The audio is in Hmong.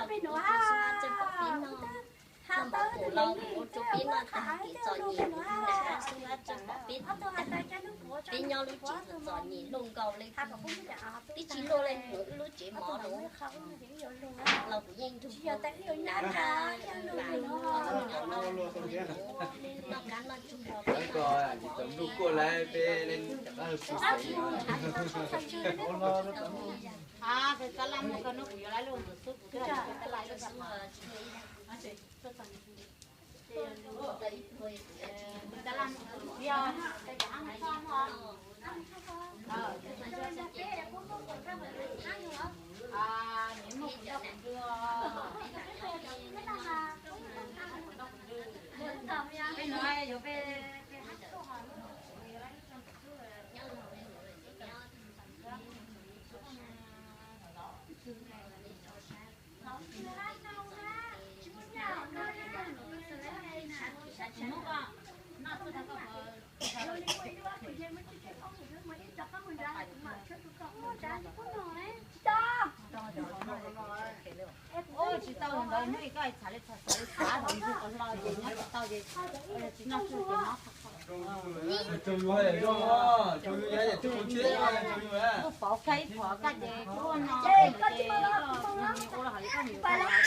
Xub hab txawj pom peb noj, noj mov kuv los kuv ua rau peb noj tag kev txom nyem, kuv tus nam xub hab txawj pom peb, peb nyob lub tsev txom nyem luaj nkaus li, twb tsis luaj li, wb lub tsev mov los kuv yeej nrug noj, noj qab noj tsuag los peb noj. Tsis tau ntawd hnub koj txham li txham xav li xav thaum ntsis qos hlo ces nyob tsis tau ces tsis noj tsuag ces mob. Tsaug yus, tsaug yus, tsaug yus, tsaug yus. Kuv pov kha ib qho kaj ces kuv no ces ua los hais li koj mus.